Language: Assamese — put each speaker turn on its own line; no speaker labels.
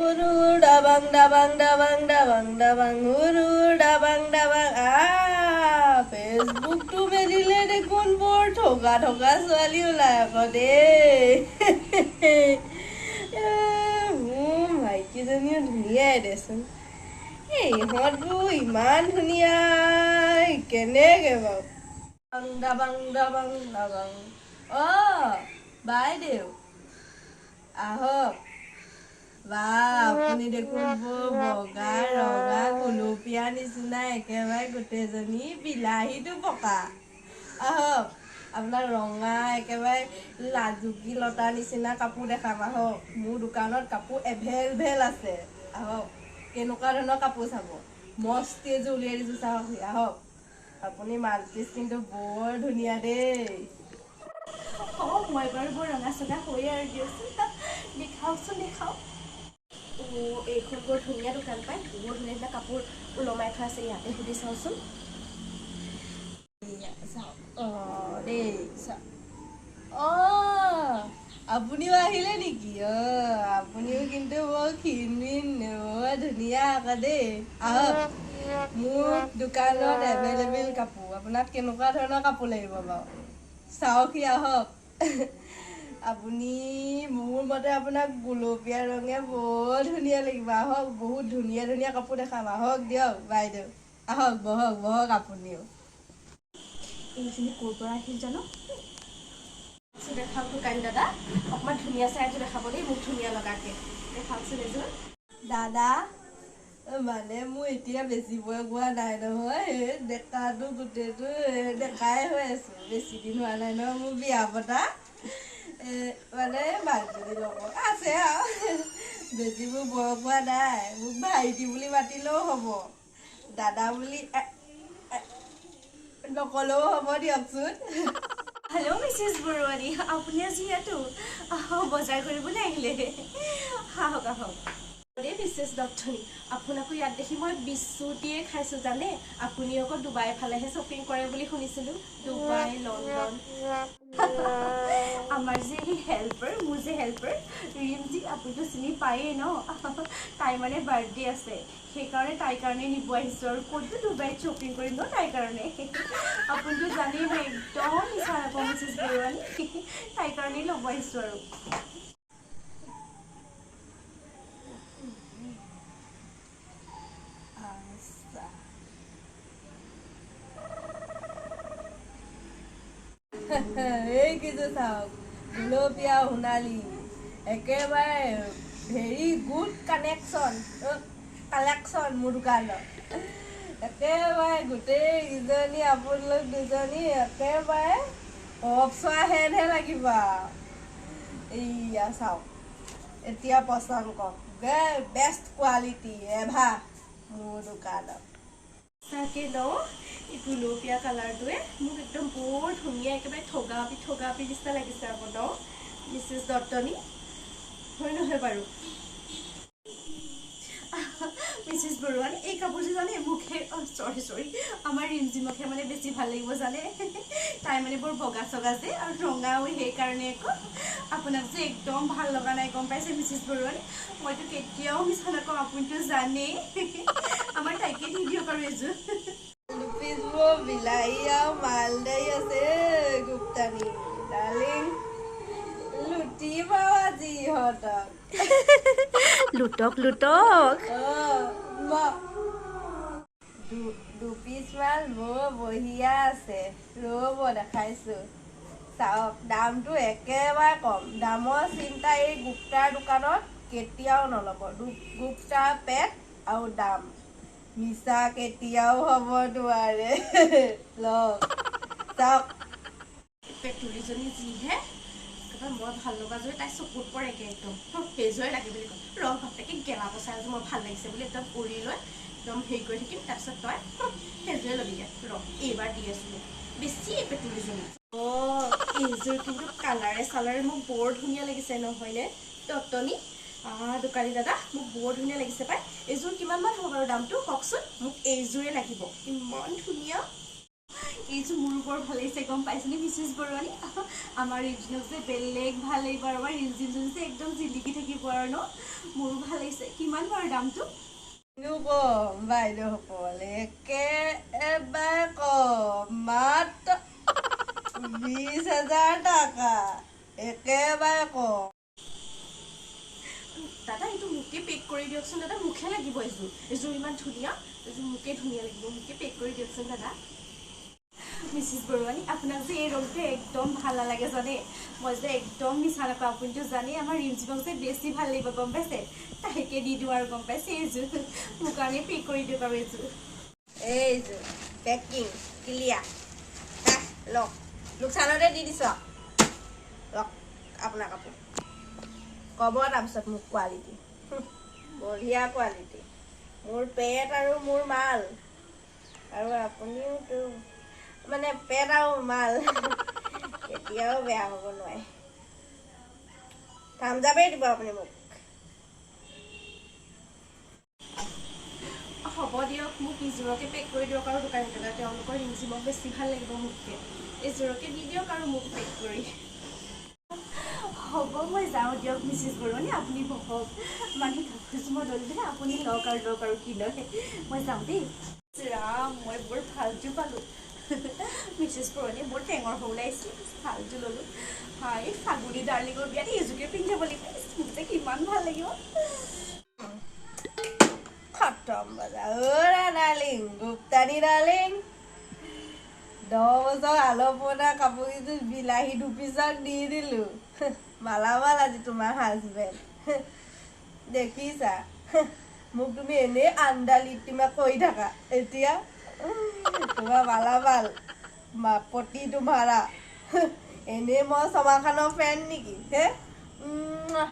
ডাবাং ডাবাং ডাবাং ডাবাং ডাবাং উৰু ডাবাং ডাবাং। ফেচবুকটো মেলিলে দেখোন বৰ ঠগা ঠগা ছোৱালী ওলাই আকৌ দেই। মোৰ মাইকীজনীও ধুনীয়াই দেচোন। এই ইহঁতবোৰ ইমান ধুনীয়া কেনেকে বাৰু? ডাবাং ডাবাং ডাবাং। অ বাইদেউ আহক। বা আপুনি দেখোন বৰ বগা ৰঙা গুলপীয়া নিচিনা একেবাৰে গোটেইজনী বিলাহীটো পকা। আহক, আপোনাক ৰঙা একেবাৰে লাজুকী লতা নিচিনা কাপোৰ দেখাম। আহক, মোৰ দোকানত কাপোৰ এভেইলেবল আছে। আহক, কেনেকুৱা ধৰণৰ কাপোৰ চাব? মস্তি এযোৰ উলিয়াই দিছোঁ, চাওক। আহক, আপুনি মাল্টিছ কিন্তু বৰ ধুনীয়া দেই।
অঁ, মই বাৰু বৰ ৰঙা চঙা হৈয়ে আৰু দিয়কচোন। দেখাওকচোন, দেখাওক। অ', এইখন বৰ ধুনীয়া দোকান পাই, বৰ ধুনীয়া ধুনীয়া কাপোৰ ওলমাই থোৱা আছে। ইয়াতে সুধি চাওঁচোন।
চাওক। অঁ দেই, চাওক। অঁ, আপুনিও আহিলে নেকি? অঁ, আপুনিও কিন্তু বৰ ক্ষীণ মিন, বৰ ধুনীয়া আকৌ দেই। আহক, মোৰ দোকানত এভেইলেবল কাপোৰ। আপোনাক কেনেকুৱা ধৰণৰ কাপোৰ লাগিব বাৰু? চাওকহি আহক। আপুনি মোৰ মতে আপোনাক গুলপীয়া ৰঙে বৰ ধুনীয়া লাগিব। আহক, বহুত ধুনীয়া ধুনীয়া কাপোৰ দেখাম। আহক দিয়ক বাইদেউ, আহক, বহক বহক আপুনিও।
এইজনী ক'ৰ পৰা আহিল জানো? দেখাওক দোকানী দাদা, অকণমান ধুনীয়া চাই এযোৰ দেখাব দেই, মোক ধুনীয়া লগাকে দেখাওকচোন এযোৰ।
দাদা, মানে মোৰ এতিয়া বেছি বয়স হোৱা নাই নহয়, এই ডেকাটো গোটেইটো ডেকাই হৈ আছো। বেছি দিন হোৱা নাই নহয় মোৰ বিয়া পতা। মানে মাকজনীৰ লগত আছে আৰু বেছি মোৰ বয়স হোৱা নাই। মোক ভাইটি বুলি মাতিলেও হ'ব, দাদা বুলি নক'লেও হ'ব দিয়কচোন।
হেল্ল' মিছেছ বৰুৱানী, আপুনি আজি ইয়াতো বজাৰ কৰিবলৈ আহিলে? আহক আহক। দেই মিছেছ দত্তনী, আপোনাকো ইয়াত দেখি মই বিচুতিয়ে খাইছোঁ জানে। আপুনি আকৌ ডুবাই ফালেহে শ্বপিং কৰে বুলি শুনিছিলোঁ, ডুবাই, লণ্ডন। আমাৰ যে সেই হেল্পাৰ, মোৰ যে হেল্পাৰ ৰিমজি, আপুনিতো চিনি পায়েই ন? তাই মানে বাৰ্থডে আছে, সেইকাৰণে তাইৰ কাৰণে নিব আহিছোঁ আৰু। ক'তনো ডুবাইত শ্বপিং কৰিম ন তাইৰ কাৰণে? আপুনিতো জানেই মই একদম মিছা নাপাওঁ মিছেছ বৰুৱানী। তাইৰ কাৰণেই ল'ব আহিছোঁ আৰু।
আচ্ছা, এইকেইযোৰ চাওক, গুলপীয়া সোণালী, একেবাৰে ভেৰি গুড কানেকশ্যন কালেকশ্যন মোৰ দোকানত। একেবাৰে গোটেইকেইজনী আপোনালোক দুজনী একেবাৰে অফ চোৱাহেনহে লাগিব আৰু। এইয়া চাওক, এতিয়া পচন্দ কৰক। বেষ্ট কোৱালিটি এভাৰ মোৰ দোকানত।
সঁচাকে ন, এই গুলপীয়া কালাৰটোৱে মোক একদম বৰ ধুনীয়া, একেবাৰে ঠগাপি ঠগাপি নিচিনা লাগিছে আকৌ ন মিছেছ দত্তনী? হয় নহয় বাৰু মিছেছ বৰুৱানী? এই কাপোৰযোৰ জানে মোকহে, চৰি চৰি, আমাৰ ৰিমজিমকহে মানে বেছি ভাল লাগিব জানে। তাই মানে বৰ বগা চগা যে আৰু ৰঙাও, সেইকাৰণে আকৌ। আপোনাক যে একদম ভাল লগা নাই, গম পাইছে মিছেছ বৰুৱানী? মইতো কেতিয়াও মিছা নকওঁ, আপুনিতো জানেই। আমাৰ তাইকে দি দিয়ক আৰু এযোৰ।
দুপিচবোৰ বিলাহী আৰু মালদাৰী আছে গুপ্তানী ডাৰ্লিং, লুটিম আৰু আজি ইহঁতক।
লুটক লুটক।
দুপিচ মাল বৰ বঢ়িয়া আছে, ৰ'ব দেখাইছো। চাওক, দামটো একেবাৰে কম। দামৰ চিন্তা এই গুপ্তাৰ দোকানত কেতিয়াও নল'ব। গুপ্তাৰ পেট আৰু দাম মিছা কেতিয়াও হ'ব নোৱাৰে। লওক, চাওক।
পেটুলিজনী যিহে, একেবাৰে মই ভাল লগা জোৰে তাই চকুত পৰেগে একদম, সেইযোৰে লাগে বুলি কয়। ৰ বাপেকে গেলা পচা এযোৰ মই ভাল লাগিছে বুলি একদম উৰি লৈ একদম হেৰি কৰি থাকিম, তাৰপিছত তই সেইযোৰে ল'বিগে। ৰ এইবাৰ দি আছো বেছি পেটুলিজনী। অঁ, এইযোৰ কিন্তু কালাৰে চালাৰে মোক বৰ ধুনীয়া লাগিছে নহয়নে দত্তনী? দোকানী দাদা, মোক বৰ ধুনীয়া লাগিছে পাই। এইযোৰ কিমানমান হ'ব বাৰু দামটো কওকচোন? মোক এইযোৰে লাগিব, ইমান ধুনীয়া।
এইযোৰ মোৰো বৰ ভাল লাগিছে, গম পাইছেনে মিছেছ বৰুৱানী? আমাৰ ৰিমজিমক যে বেলেগ ভাল লাগিব আৰু আমাৰ ৰিমজিমজনী যে একদম জিলিকি থাকিব আৰু ন। মোৰো ভাল লাগিছে। কিমান বাৰু দামটো?
কম বাইদেউসকল, একেবাৰে কম, মাত্ৰ 20,000 টকা, একেবাৰে কম।
দাদা, এইটো মোকে পেক কৰি দিয়কচোন দাদা, মোকহে লাগিব এইযোৰ। এইযোৰ ইমান ধুনীয়া, এইযোৰ মোকে ধুনীয়া লাগিব, মোকে পেক কৰি দিয়কচোন দাদা।
মিছেছ বৰুৱানী, আপোনাক যে এই ৰংটো একদম ভাল নালাগে জানে? মই যে একদম মিছা নাপাওঁ, আপুনিতো জানেই আমাৰ ৰিমজিমক যে বেছি ভাল লাগিব, গম পাইছে? তাইকে দি দিওঁ আৰু, গম পাইছে? এইযোৰ মোৰ কাৰণে পেক কৰি দিয়ক আৰু এইযোৰ।
এইযোৰ পেকিং ক্লিয়াৰ, লওক, লোকচানতে দি দিছোঁ আৰু। লওক আপোনাৰ কাপোৰ, ক'ব তাৰপিছত মোক কোৱালিটি, বঢ়িয়া কোৱালিটি। মোৰ পেট আৰু মোৰ মাল, আৰু আপুনিওতো মানে পেট আৰু মাল কেতিয়াও বেয়া হ'ব নোৱাৰে। থামজাপেই দিব আপুনি মোক।
হ'ব দিয়ক, মোক ইযোৰকে পেক কৰি দিয়ক আৰু দোকানী দাদা, তেওঁলোকৰ ৰিমজিমক বেছি ভাল লাগিব মোতকৈ। এইযোৰকে দি দিয়ক আৰু মোক পেক কৰি।
হ'ব, মই যাওঁ দিয়ক মিছেছ বৰুৱানী, আপুনি বহক। মানে কাপোৰযোৰ মই ল'লো দিলে, আপুনি লওক আৰু, লওক আৰু কি লয়। মই যাওঁ দেই। ৰাম, মই বৰ ভালযোৰ পালোঁ। মিছেছ বৰুৱানী বৰ টেঙৰ হৈ ওলাইছে, ভালযোৰ ল'লোঁ। হাই, ফাগুনী ডাৰ্লিঙৰ বিয়াত এইযোৰকে পিন্ধি যাব লাগিব, মোক যে কিমান ভাল লাগিব।
খতম বজা অ' ডাৰ্লিং, গুপ্তানী ডাৰ্লিং, 10 বছৰ আলপনা কাপোৰ কেইযোৰ বিলাহী দুপিচক দি দিলোঁ। মালামাল আজি তোমাৰ হাজবেণ্ড। দেখিছা মোক, তুমি এনেই আন্দালি তোমাক কৰি থাকা, এতিয়া তোমাৰ মালামাল পতি তোমাৰা। এনেই মই ছমাখানৰ ফেন নেকি হে?